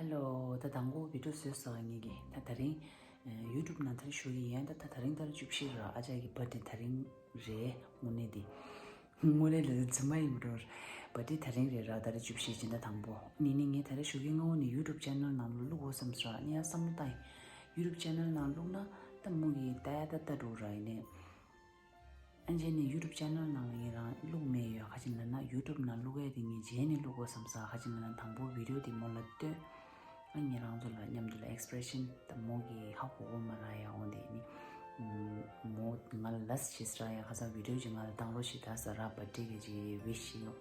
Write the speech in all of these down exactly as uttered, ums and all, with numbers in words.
ཧེ་ལོ། ད་དང་པོ་བི་ཌིའོ་བཟོས་སོང་ངེད་ཀྱིས། ད་དེ་རིང་ཡུ་ཊུབ་ནང་ད་རེས་ཞུགས་ཀྱི་ཡིན། ད་ད་དེ་རིང་ད་རེས་བཅུ་བཞི་རེད། ཨ་ཅག་གི་བར་ཐི་ཌེ་དེ་རིང་རེད། དངོས་གནས་དེ་དངོས་གནས་ལ་རྫུན་མ་ཡིན་འགྲོ། བར་ཐི་ཌེ་དེ་རིང་རེད་ར། ད་རེས་བཅུ་བཞི་སྦྱིན་བདག་དང་པོ་ནི་ནི་ངས་ད་རེས་ཞུགས་ཀྱི་སྔ་བོ་ནས་ཡུ་ཊུབ་ཅེ་ནལ་ནང་ལ་བླུག་དགོས་བསམ་སོང་། ཨ་ནི་ཡང་བསམ་བློ་བཏང་ཡིན། ཡུ་ཊུབ་ཅེ་ནལ་ནང་བླུག་ན་ད་མོ་གིས་ལྟ་ཡ་ད་ལྟ་འགྲོ་ར། ཡིན་ནའི། ཨ་རྗེས་ནས་ཡུ་ཊུབ་ཅེ་ནལ་ནང་ལ་ངས་རང་བླུགས་མེད་ཡོད། ག་ཅི་ལབ་ན་ཡུ་ཊུབ་ནང་བླུག་ཡས་དེ་ངས་རྗེས་ནས་བླུག་དགོས་བསམ་སོང་། ག་ཅི་ལབ་ན་དང་པོ་བི་ཌིའོ་དེ་མོ་ལ་སྟོན། ཨ་ངས་རང་ཚོ་ལ་མཉམ་དུ་ལ་ཨེག་སི་པི་རེ་ཤན་ད་མོ་གི་ཧ་གོ་གོ་མ་ར་ཡ། འོ་དེ་ནི་མོ་ང་ལ་ལས་བྱེད་ས་ར་ཡ། ཁ་སང་བི་ཌིའོ་ཅིག་ང་ལ་བཏང་རོགས་བྱེད་ད་ཟེར་ར། བར་ཐི་ཌེ་གི་ཅིག་ཝི་ཤི་ཡོད།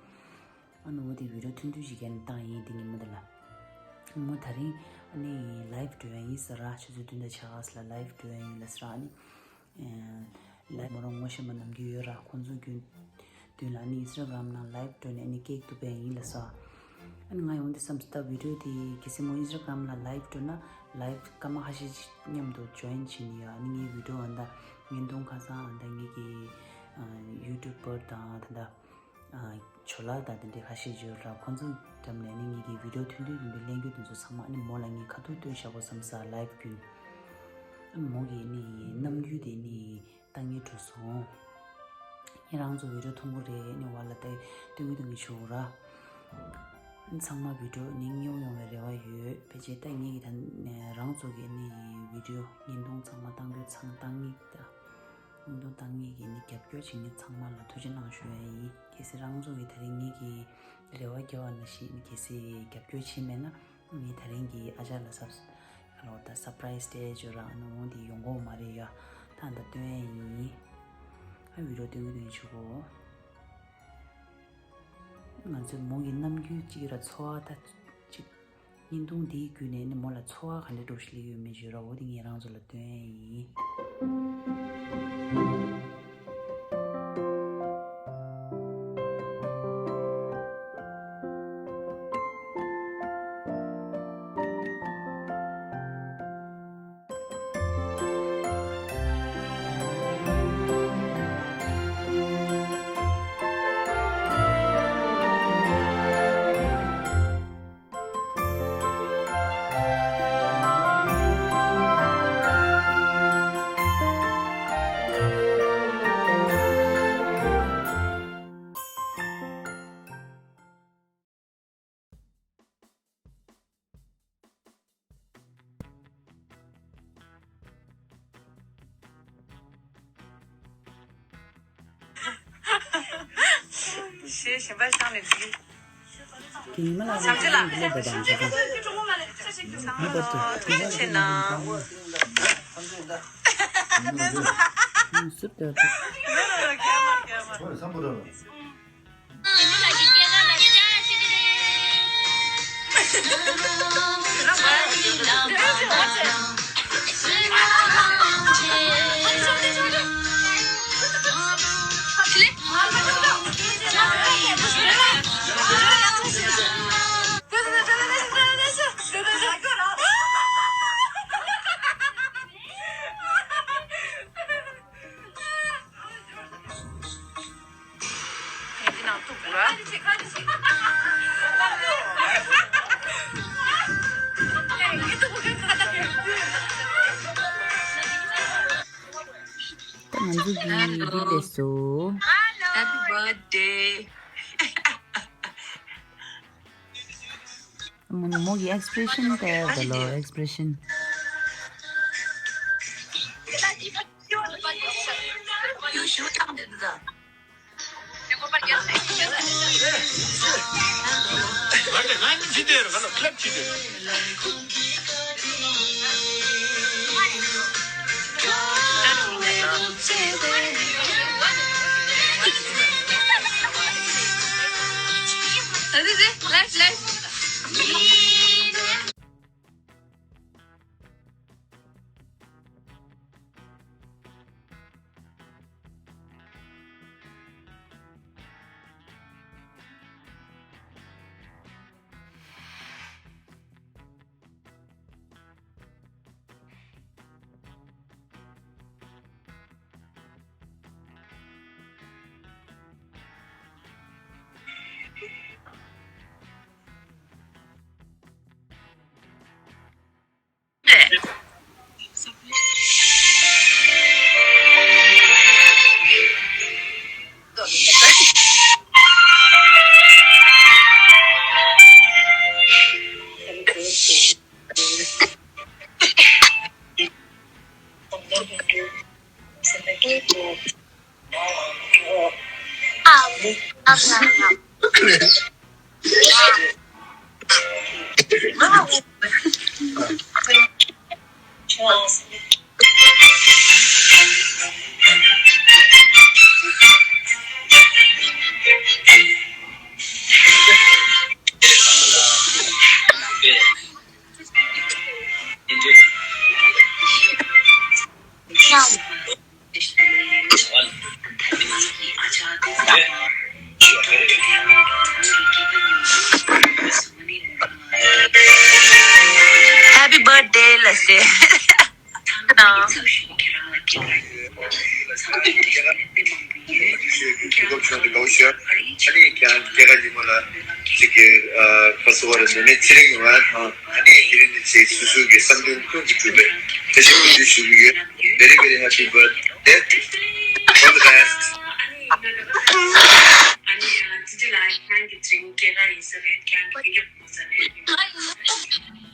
ཨ་ནི་འོ་དེ་བི་ཌིའོ་ཐུང་ཐུང་ཞིག་བརྒྱབ་ནས་བཏང་ཡིན། དེ་ཉིན་མོ་དེ་ལ་མོ་ད་རིང་ཨ་ནི་ལའེབ་འགྲོ་ཡ་ཡིན་ཟེར་ར། ཆུ་ཚོད་བདུན་དང་ཕྱེད་ཀ་ཙམ་ལ་ལའེབ་འགྲོ་ཡ་ཡིན་ལབ་ཟེར་ར། ཨ་ནི། ལའེབ་མོ་རང་ངོ་ཤེས་པ་ནམ་རྒྱུན་ཡོད་ར། ཁོང་ཚོ་རྒྱུན་མདུན་ལ་ནི་ཨིན་སི་ཊ་གྷ་རམ་ནང་ལའེབ་འགྲོ་ནས་ནི་ཀེག་གཏུབ་པ་ཡིན་ལབ་སོང་། ཨ་ནི་ང་ཡོང་དུས་བསམ་སོང་། ད་བི་ཌིའོ་དེ་གལ་སྲིད་མོ་ཨིན་སི་ཊ་གྷ་རམ་ལ་ལའེབ་འགྲོ་ན་ལའེབ་སྐར་མ་ཁ་ཤས་ཤིག་མཉམ་དུ་ཇོ་ཡིན་བྱེད་ནི་ཡོད། ཨ་ནི་ངའི་བི་ཌིའོ་ཨ་ད་བརྙན་ཐུང་ཁ་སང་ཨ་ད་ངེད་ཀྱི་ཡུ་ཊུབ་པར་དང་ད་ད། ཇོ་ལགས་དང་དེ་འདྲའི་ཁ་ཤས་ཡོད་ར། ཁོང་ཚོ་འགྲམ་ནས་ནི་ངེད་ཀྱི་བི་ཌིའོ་ཐུང་ཐུང་དེ་འདྲ་ལེན་རྒྱུ་དེ་ཚོ་ཚང་མ་ཨ་ནི་མོ་ལ་ངས་ཁ་ཐུག་སྟོན་བཞག་དགོས་བསམ་སོང་། ལའེབ་བརྒྱུད། ཨ་ནི་མོ་གིས་ནི་རྣམ་འགྱུར་དེ་ནི་ལྟ་ངན་འགྲོ་སོང་། ངས་རང་ཚོ་བི་ཌིའོ་མཐོང་གི་རེད། ནི་བ་ལ་ལྟ་སྟོན་གི་སྟོན་གི་བྱུང་ར། ཨ་ནི་ཚང་མ་བི་ཌིའོ་ནི་ཉེ་བོ་ཡོང་བའི་རེ་བ་ཡོད། ཕལ་ཆེར་ད་ངེད་ཀྱི་ད་རང་ཚོ་གི་ནི་བི་ཌིའོ་བརྙན་ཐུང་ཚང་མ་བཏང་དུས་ཚང་བཏང་ངེས་ད། བརྙན་ཐུང་བཏང་མཁན་གྱི་ནི་རྒྱབ་སྐྱོར་བྱེད་མཁན་ཚང་མ་ལ་ཐུགས་རྗེ་གནང་ཞུ་ཡ་ཡིན། གལ་སྲིད་རང་ཚོ་གིས་དེ་རིང་ངེད་ཀྱི་རེ་བ་བརྒྱབ་པ་ནང་བཞིན་གལ་སྲིད་རྒྱབ་སྐྱོར་བྱས་མེད་ན་ངས་དེ་རིང་གི་ཨ་ཅག་ལ་སབ་ཧ་ལོ་ད་སར་པ་རའི་སི་སྟེ་ཇི་རང་ནང་འོང་དེ་ཡོང་གོ་མ་རེད་ཡ། ད་ད་སྟོན་ཡ་ཡིན། ཨ་བི་ཌིའོ་སྟོན་གི་སྟོན་གི་བྱེད་གོ། ང་ཚོའི་མོ་གི་རྣམ་འགྱུར་གཅིག་ར་ཚོར་བ་ད་གཅིག་བརྙན་ཐུང་འདིའི་བརྒྱུད་ནས་ནི་མོ་ལ་ཚོར་བ་ག་འདྲ་འདྲ་ཞིག་སླེབས་ཡོད་མེད་བརྗོད་ར། འོ་དེ་ངས་རང་ཚོ་ལ་སྟོན་ཡ་ཡིན། ཞེས་གཞན་པ་བཤང་ནས་འདི། དེ་ཉི་མ་ལ་བྱམས་ཆེ་ལ། ལ་བ་དང་ཆ་ཚང་། ཆེ་ན། སུབ་ཏོ། འདི་ནང་བཏུག་དགོས་ར། ད་ང་ཚོ་གི་འདི་སླེབས་སོང་། Happy birthday. མོ་མོ་གི་ཨེག་སི་པི་རེ་ཤན་དེ་ད་ལོ་ཨེག་སི་པི་རེ་ཤན། Happy birthday ལ་ཟེར། Very, very happy birthday. All the best. ཨ་ནི་ཨ་ཙི་ཙི་ལགས་ཁྱེད་རང་གི་དྲིན་སྐྱེད་ཀ་ཡིན་ས་རེད། ཁྱེད་རང་གི་སྐྱེད་ཀ་ཡིན་ས་རེད། ཁྱེད་རང་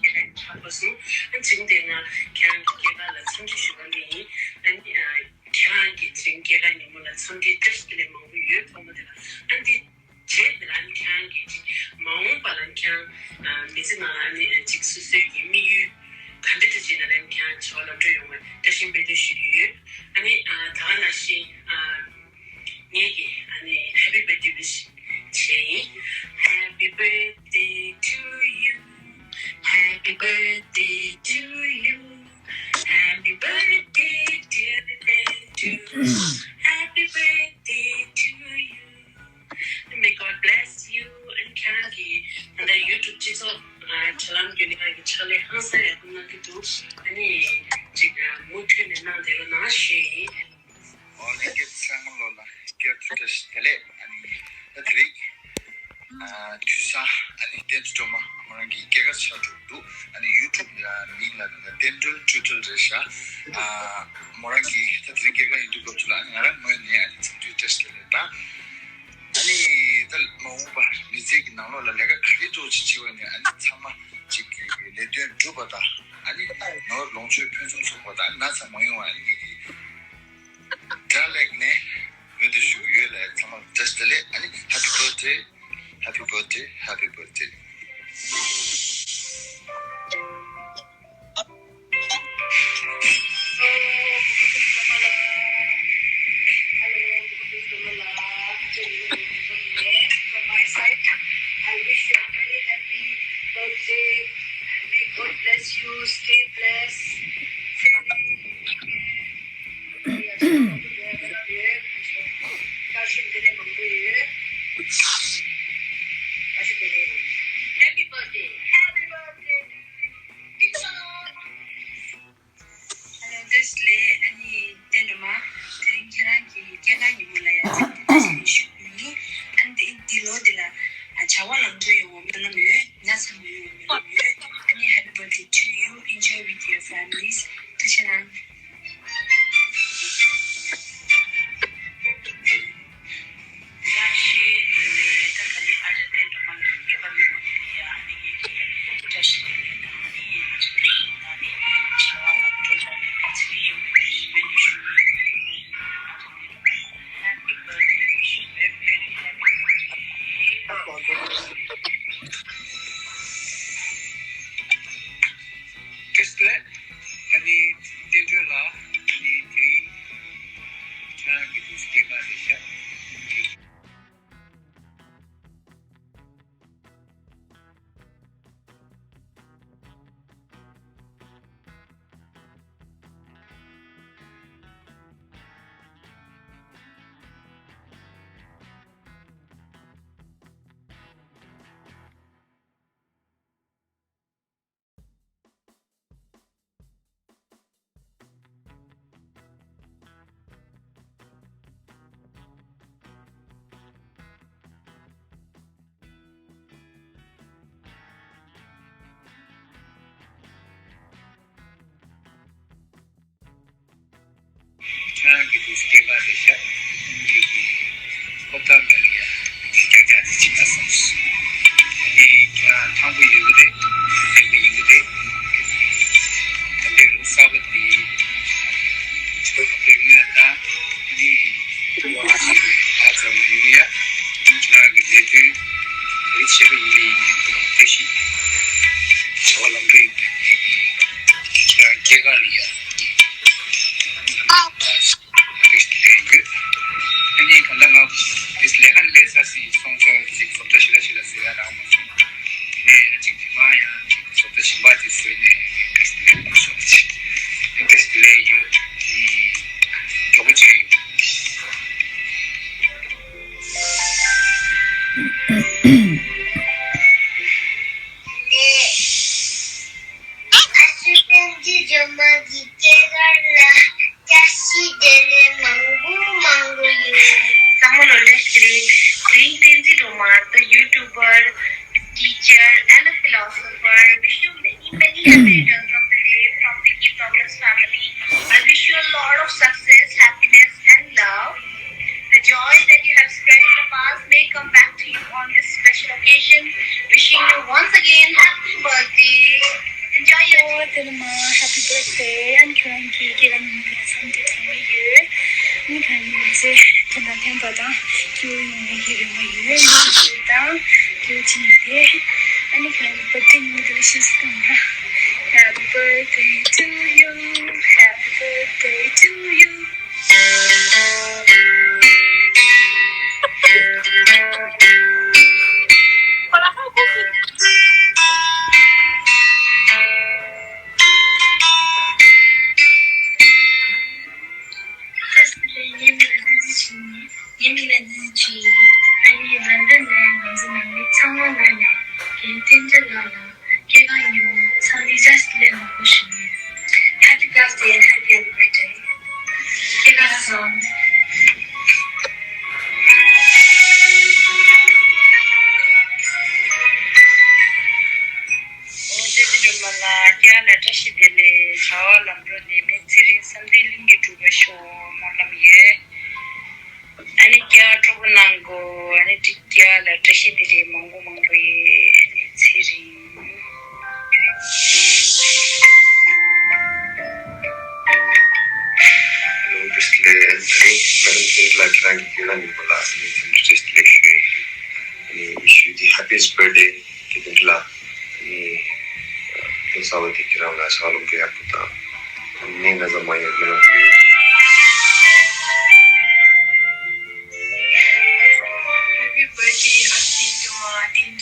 གི་ཕ་སོང་ཨ་དྲིན་དེ་ང་ཁྱེད་རང་གི་སྐྱེད་ཀ་ལ་འཚམས་འདྲི་ཞུ་བ་ནི་ཡིན། ཨ་ནི་ཨ་ཁྱེད་རང་གི་དྲིན་སྐྱེད་ཀ་ཉིན་མོ་ལ་འཚམས་འདྲི་བཀྲ་ཤིས་བདེ་ལེགས་མང་པོ་ཡོད། ཕོ་མོ་དེ་ལ་ཨ་འདི་རྗེས་དེ་ལ་ཨ་ནི་ཁྱེད་རང་གི་ཅིག་མ་འོངས་པ་ལ་ཨ་ནི་ཁྱེད་རང་ཨ་མི་ཚེ་ནང་ལ་ཨ་ནི་ཅིག་སོ་སོའི་གི་དམིགས་ཡུལ་ག་འདྲ་འདྲ་ཅིག་ནང་ལ་ཨ་ནི་ཁྱེད་རང་བྱ་བ་ལམ་འགྲོ་ཡོང་བའི་བཀྲ་ཤིས་སྨོན་འདུན་ཞུ་གི་ཡོད། ཨ་ནི་ཨ་ད་ག་ནང་བཞིན་ཨ། ངེད་ཀྱི་ཨ་ནི་Happy birthday wish བྱས་ཡིན། Happy birthday to you. Happy birthday to you. Happy birthday dear Andrew. Happy birthday to you. May God bless you. ཨ་ནི་ཁྱེད་རང་གི་ད་ལྟ་YouTube སྤྱི་ཚོགས་ཨ་དྲ་ལམ་བརྒྱུད་ནས་ཁྱེད་རང་གི་ཕྱག་ལས་ཧང་སང་ཡག་པོ་གནང་གི་འདུག་ཨ་ནི་ཅིག་ཨ་མུ་མཐུད་ནས་གནང་བསྡད་རོགས་གནང་ཞུ་ཡིན། ཨོ་ལྷན་རྒྱས་ཚང་མ་ལོ་ལ་བསྐྱར་དུ་བཀྲ་ཤིས་བདེ་ལེགས། ཨ་ནི་ད་དེ་རིང་ཨ་དུས་སང་ཨ་ནི་བསྟན་སྒྲོལ་སྒྲོལ་མ་མོ་རང་གི་སྐྱེས་སྐར་ཆགས་འགྲོ་གི་འདུག་ཨ་ནི་YouTube ལ་མིང་ལ་ནི་བསྟན་སྒྲོལ་སྒྲོལ་སྒྲོལ་རེད་ཤག་ཨ་མོ་རང་གི་ད་དེ་རིང་སྐྱེས་སྐར་ཡིན་དུས་སྐབས་སུ་ལ་ཨ་ནི་ང་རང་ངོས་ནས་ཨ་ནི་འཚམས་འདྲི་བཀྲ་ཤིས་བདེ་ལེགས་དང་། ཨ་ནི་ད་མ་འོངས་པ་མི་ཚེ་གི་ནང་ལོགས་ལ་ལས་ཀ་ག་རེ་འདྲ་ཅིག་བྱེད་པ་ནས་ཨ་ནི་ཚང་མ་ཅིག་གི་ལས་དོན་འགྲུབ་པ་དང་ཨ་ནི་ནོར་ལོངས་སྤྱོད་ཕུན་སུམ་ཚོགས་པ་དང་ན་ཚ་མ་ཡོང་བ་ཨ་ནི་གི་དགྲ་ལེགས་ནས་མི་འདི་ཞུ་གི་ཡོད་ལ་ཚང་མ་བཀྲ་ཤིས་བདེ་ལེགས། ཨ་ནི་Happy birthday, happy birthday, happy birthday. From my side, I wish you a very happy birthday and may God bless you. Stay blessed. བཀྲ་ཤིས་བདེ་ལེགས་མང་པོ་ཡོད། བཀྲ་ཤིས་བདེ་ལེགས། Happy birthday. Happy birthday to you. Hello, བཀྲ་ཤིས་བདེ་ལེགས། ཨ་ནི་བསྟན་སྒྲོལ་མ། དེ་རིང་ཁྱེད་རང་གི་སྐྱེས་སྐར་ཉིན་མོ་ལ་ཡང་འཚམས་འདྲི་བཀྲ་ཤིས་བདེ་ལེགས་ཞུ་གི་ཡིན། ཨ་ནི་འདི་འདི་ལོ་འདི་ལ་ཨ་བྱ་བ་ལམ་འགྲོ་ཡོང་བ་སྨོན་ལམ་ཡོད། ན་ཚ་མ་ཡོང་བ་སྨོན་ལམ་ཡོད། ཨ་ནི་Happy birthday to you. Enjoy with your families. ཐུགས་རྗེ་གནང་། བཀྲ་ཤིས་བདེ་ལེགས། ཨ་ནི་བསྟན་སྒྲོལ་ལགས། ཨ་ནི་དེ་རིང་ཁྱེད་རང་གི་དུས་སྐྱེས་པ་རེད་ཤག་ཁྱེད་རང་གི་དུས་སྐྱེས་པ་རེད་ཤག་ངེད་ཀྱི་ཧོབ་ཐང་ནང་ལ་ཡ་ཞུ་རྒྱག་རྒྱག་ཅིག་བྱེད་ན་བསམ་སོང་། ཨ་ནི་ཁྱེད་རང་ཐང་པོ་ཡོད་ཀྱི་རེད། བདེ་པོ་ཡིན་གྱི་རེད། ད་ལྟའི་ལོ་གསར་པ་འདི་བོད་ཀྱི་སྟོད་སྨད་དང་ཨ་ནི་ལོ་རེ་ཞིག་ལ་ཚང་མ་ཡོང་ཡ། ཁྱེད་ ལམ་འགྲོ་ཡོད་པའི་ཁྱེད་རང་སྐྱེས་སྐར་ལ་ཡ། ཨ་ནི་གང་ལྟར་ང་ལས་ཀ་ལས་ས་སི་སོང་ཆོག་ཅིག་བཟོ་ལྟ་ཞིག་ལ་ཞིག་ལ་ཟེར་ཡ་རང་མ་སོང་། ནས་ཅིག་དེ་མ་ཡང་ཅིག་བཟོ་ལྟ་ཞིག་མ་ཅིག་བཟོས་ནས་ལས་མ་སོང་ཅིག་ལས་ཡོད་ཀྱི་མགྱོགས་པོ་བྱས་ཡོད། ཨ་སི་བསྟན་འཛིན་སྒྲོལ་མ་གི་སྐྱེས་སྐར་ལ་བཀྲ་ཤིས་བདེ་ལེགས་མང་པོ་མང་པོ་ཡོད། ཚང་མ་ལ་བཀྲ་ཤིས་བདེ་ལེགས། དེ་རིང་བསྟན་འཛིན་སྒྲོལ་མ། The YouTuber, teacher and a philosopher. Wish you many, many happy returns of the day from Vicky Bloggers family. I wish you a lot of success, happiness and love. The joy that you have spread in the past may come back to you on this special occasion. Wishing you once again happy birthday. Enjoy your day. ཨོ་དེ་ལ་མ་happy birthday. ཨ་ནི་ཁྱེད་རང་གི་སྐྱེས་སྐར་ཉིན་མོ་དེ་ལ་འཚམས་འདྲི་བྱུང་བ་ཡོད། ཨ་ནི་ཁྱེད་རང་གི་མི་ཚེ་དོན་དང་ལྡན་པ་དང་སྐྱིད་པོ་ཡོང་བའི་གི་རེ་བ་ཡོད། ཨ་ནི་ཁྱེད་རང་སྐྱིད་པོ་བྱེད་ནས་བསྡད། ཨ་ནི་ཁྱེད་རང་གི་birthday ཉིན་མོ་དེ་ལ་བཞེས་སུ་བཏང་ན། Happy birthday to you. Happy birthday to you. ངའི་མིང་ལ་བསྟན་འཛིན་ཆོས་ཉིད་ཡིན། ངའི་མིང་ལ་བསྟན་འཛིན་ཆོས་ཡིན། ཨ་ནི་ལོན་ཌོན་ནས་ང་ཚོ་ནང་མི་ཚང་མ་ངོས་ནས་རྒན་བསྟན་འཛིན་ལགས་ལ་སྐྱེས་སྐར་ཉིན་མོ་འཚམས་འདྲི་བཀྲ་ཤིས་བདེ་ལེགས་མང་པོ་ཞུ་གི་ཡོད། Happy birthday and happy anniversary. སྐྱེས་སྐར་བཟང་། ཨོ་བསྟན་འཛིན་སྒྲོལ་མ་ལགས་སྐྱེས་སྐར་ལ་བཀྲ་ཤིས་བདེ་ལེགས། བྱ་བ་ལམ་འགྲོ་ནས་མི་ཚེ་རིང་བསམ་དོན་ལྷུན་གྱིས་འགྲུབ་པར་ཤོག་སྨོན་ལམ་ཡོད། ཨ་ནི་སྐྱེས་སྐར་སྤྲོ་པོ་གནང་གོ། ཨ་ནི་སྐྱེས་སྐར་ལ་བཀྲ་ཤིས་བདེ་ལེགས་མང་པོ་མང་པོ་ཡོད། ཨ་ནི་ཚེ་རིང་། Hello, this is Lay and Tharing. Madam Kendra, ཁྱེད་རང་གི་སྐྱེས་སྐར་ཉིན་མོ་ལ་ཨ་ནི་ཐུགས་རྗེ་ཆེ་ལེགས་ཞུ་ཡིན། ཨ་ནི་wish you the happiest birthday. དེ་འདྲ་ལ་ནི་ལོ་གསར་བ་དེ་ཁྱེད་རང་ལ་ཤ་ལོ་ག་ཡག་པོ་དང་ནི་ན་ཚ་མ་ཡོང་མི་ལ་ཕུལ། Happy birthday, ཨ་སྲས་སྐྱོ་མ།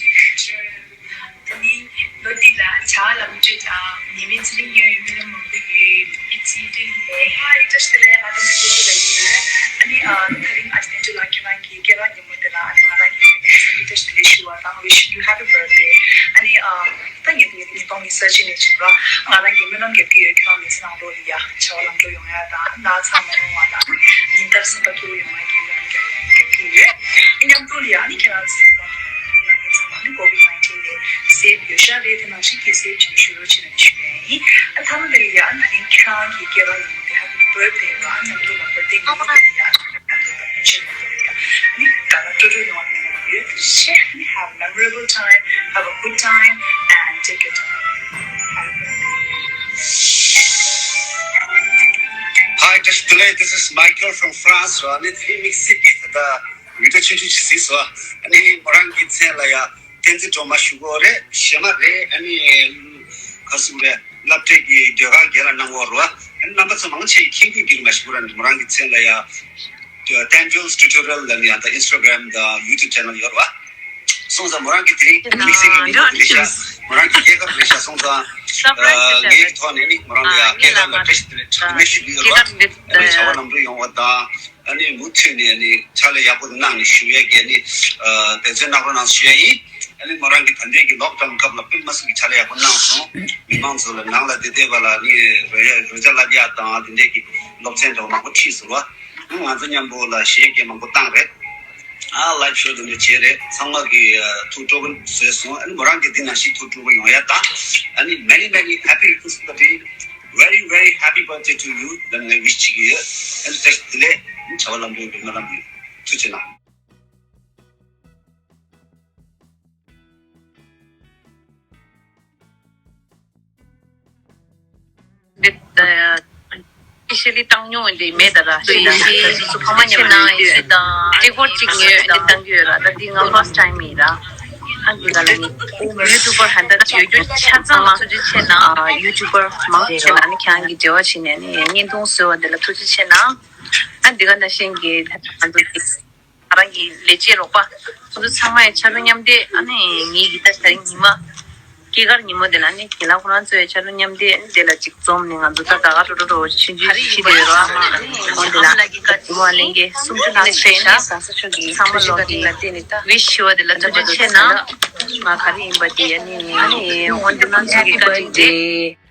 དེ་ནི་ལོ་འདི་ལ་བྱ་བ་ལམ་འགྲོ་དང་ནད་མེད་ཚེ་རིང་ཡོང་བའི་སྨོན་ལམ་མང་པོ་ཡོད། ཨི་ཙི་ཏི་ལེ། ཧའི་བཀྲ་ཤིས་བདེ་ལེགས། ང་དེ་ཚོ་ཚོ་ལ་ཡིན་ཡོད། ཨ་ནི་ཨ་ཐ་རིང་ཨ་སྲས་སྐྱོ་ལགས་ཁྱེད་རང་གི་སྐྱེས་སྐར་ཉིན་མོ་དེ་ལ་ཨ་ནི་ང་རང་གི་ངོས་ནས་འཚམས་འདྲི་བཀྲ་ཤིས་བདེ་ལེགས་ཞུ་བ་དང་wish you happy birthday. ཨ་ནི་ཨ་ད་ངེད་ཀྱི་ཉིས་སྟོང་ཉི་ཤུ་རྩ་གཅིག་ནས་བྱུང་བ་ང་རང་གི་སྨོན་ལམ་རྒྱབ་ཀྱི་ཡོད། ཁྱེད་རང་མི་ཚེ་ནང་ལོགས་ལ་ཡ་བྱ་བ་ལམ་འགྲོ་ཡོང་ཡ་དང་ན་ཚ་མ་ཡོང་བ་དང་ཉིན་ལྟར་སེམས་པ་སྐྱིད་པོ་ཡོང་ཡ་གི་སྨོན་ལམ་རྒྱབ་ཀྱི་ཡོད། མཉམ་དུ་ལ་ཡ་ནི་ཁྱེད་རང་ཚོ་ཚང་མ་ནང་མི་ཚང་མ་ནི་ཀོ་ཝིཌ་ནའིན་ཊིན་ནས་སེབ་ཡོད་ཤག་རེད། དེ་ནང་བཞིན་གྱི་སེབ་བྱེད་ཤུགས་རོགས་བྱེད་ན་ཞུ་ཡ་ཡིན། ཨ་ཐ་མ་དེ་ལ་ཡ་ད་རིང་ཁྱེད་རང་གི་སྐྱེས་པ་ཡིན་ཏེ་ཧ་པི་བར་ཐི་ཌེ་ལ་མཉམ་དུ་ལ་བར་ཐི་ཌེ་ཉིན་མོ་དེ་ལ་ཡ་ནི་ད་ལ་སྤྲོ་སྤྲོ་ཡོང་བ་ཡིན་ན་ཡོད། Have a memorable time, have a good time and take your time. Hi, just today, this is Michael from France. ཨ་ནི་དེ་རིང་དམིགས་བསལ་གྱི་ད་ལྟ་བི་ཌི་ཡོ་ཆུང་ཆུང་ཞིག་གཟིགས་སོང་། ཨ་ནི་མོ་རང་གི་མཚན་ལ་ཡ་བསྟན་འཛིན་སྒྲོལ་མ་ཞུ་གོ་རེད། གཞས་མ་རེད། ཨ་ནི་ག་ཟེར་དགོས་རེད། སློབ་གྲྭའི་གི་ཟློས་གར་རྒན་ལ་གནང་བ་རེད་བ། ཨ་ནི་རྣམ་པ་ཚོ་མང་ཆེ་གིས་མཁྱེན་གྱི་ཡོད་ཀྱི་རེད་མ་གཞི་པོ་ར། མོ་རང་གི་མཚན་ལ་ཡ་Tanjil's Tutorial ལབ་ནས་ཡང་ད་Instagram དང་YouTube channel ཡོད་རེད་བ། སོང་ཙང་མོ་རང་གི་དེ་རིང་དམིགས་བསལ་གྱི་ཉིན་མོ་དེ་རེད་ཤག་མོ་རང་གི་སྐྱེས་སྐར་རེད་ཤག་སོང་ཙང་ངའི་ཐོག་ནས་ནི་མོ་རང་ལ་ཡ་སྐྱེས་སྐར་ལ་བཀྲ་ཤིས་བདེ་ལེགས་གྲངས་མེད་ཞུ་གི་ཡོད་རེད་བ། ཨ་ནི་བྱ་བ་ལམ་འགྲོ་ཡོང་བ་དང་། ཨ་ནི་མུ་མཐུད་ནས་ཨ་ནི་ཕྱག་ལས་ཡག་པོ་གནང་ནས་བཞུགས་ཡས་ཀྱི་ཨ་ནི་འབད་བརྩོན་གནང་རོགས་གནང་ཞུ་ཡས་ཡིན། ཨ་ནི་མོ་རང་གི་ད་ལྟའི་གི་ལོག་ཌའོན་སྐབས་ལ་དཔེ་མི་སྲིད་ཀྱི་ཕྱག་ལས་ཡག་པོ་གནང་སོང་། མི་མང་ཚོ་ལ་ནང་ལ་བསྡད་བསྡད་པ་ལ་ནི་རོལ་ཡ་རོལ་ཆ་བསླབ་ཡ་དང་དེ་འདྲས་ཀྱི་སློབ་ཚན་འདྲ་བོ་མང་པོ་ཁྲིད་ཟེར་བ། ང་ཚོ་མཉམ་པོ་ལ་གཞས་སྐད་མང་པོ་བཏང་རེད། ཨ་ལའེབ་ཤོ་དེ་འདྲ་བྱས་རེད། ཚང་མ་གི་ཐུགས་སྤྲོ་པོ་བཟོས་སོང་། ཨ་ནི་མོ་རང་གི་འདི་ནང་བཞིན་ཐུགས་སྤྲོ་པོ་ཡོང་ཡ་དང་། ཨ་ནི་many many happy returns of the day, very very happy birthday to you ལབ་ནས་ཝིཤ་བྱེད་ཀྱི་ཡོད། ཨ་ནི་བཀྲ་ཤིས་བདེ་ལེགས། བྱ་བ་ལམ་འགྲོ་ཡོང་བའི་སྨོན་ལམ་ཡོད། ཐུགས་རྗེ་གནང་། འདི་ཨ་ཨོ་ཕི་ཤལ་ལི་བཏང་མྱོང་འདི་མེད་ད་ར། ཤི་ཤི་ཕ་མ་མཉམ་ལ་ཡོད་དུས་གཅིག་པོ་གཅིག་ཉོས་འདི་བཏང་གི་ཡོད་ར། ད་འདི་ང་first time ཡིན་ར། ཨ་འདི་ག་ལ་ནི་ཡུ་ཊུབ་པར་ཧན་ད་ཡོད་རྒྱུ་ཆ་ཚང་མ་ཐུགས་རྗེ་ཆེ་གནང་། ཨ་ཡུ་ཊུབ་པར་མང་ཆེ་ལ་ནི་ཁྱེད་རང་གི་འབྲེལ་བ་བྱས་ནས་ནི་བརྙན་ཐུང་བཟོས་པ་འདི་ལ་ཐུགས་རྗེ་ཆེ་གནང་། ཨ་འདི་ག་ནང་བཞིན་གྱི་ད་ང་ཚོ་གི་ང་རང་གི་ལས་བྱེད་རོགས་པ་ཁོང་ཚོ་ཚང་མ་ཡི་ཕྱག་རོགས་མཉམ་འདེགས། ཨ་ནི་ངེད་ཀྱི་ད་ད་རིང་ཉི་མ་སྐྱེས་སྐར་ཉིན་མོ་དེ་ལ་ནི་རྒན་ལགས་ཁོ་རང་ཚོའི་ཕྱག་རོགས་མཉམ་འདེགས། ཨ་ནི་དེ་ལ་གཅིག་འཛོམས་ནས་ང་ཚོ་ད་ད་ག་འགྲོ་འགྲོ་འགྲོ་ཆུན་ཆུན་ཤི་ཤི་དེ་རེད་བ། འོ་དེ་ལ་ཉི་མ་ལ་གི་བཀའ་དྲིན་ཉི་མ་ལེན་གྱི་སུམ་ཅུ་ནང་ནས་ཆེ་ཤ་ཚང་མ་ལོག་གི་ལ་བརྟེན་ནས་ད་བི་ཤི་བ་དེ་ལ་ཐུགས་རྗེ་ཆེ་གནང་། ང་ག་རེ་ཡིན་པ་དེ་ཨ་ནི་ཨ་ནི་འོ་དེ་ནང་ཚོ་གི་བཀའ་དྲིན་རེད།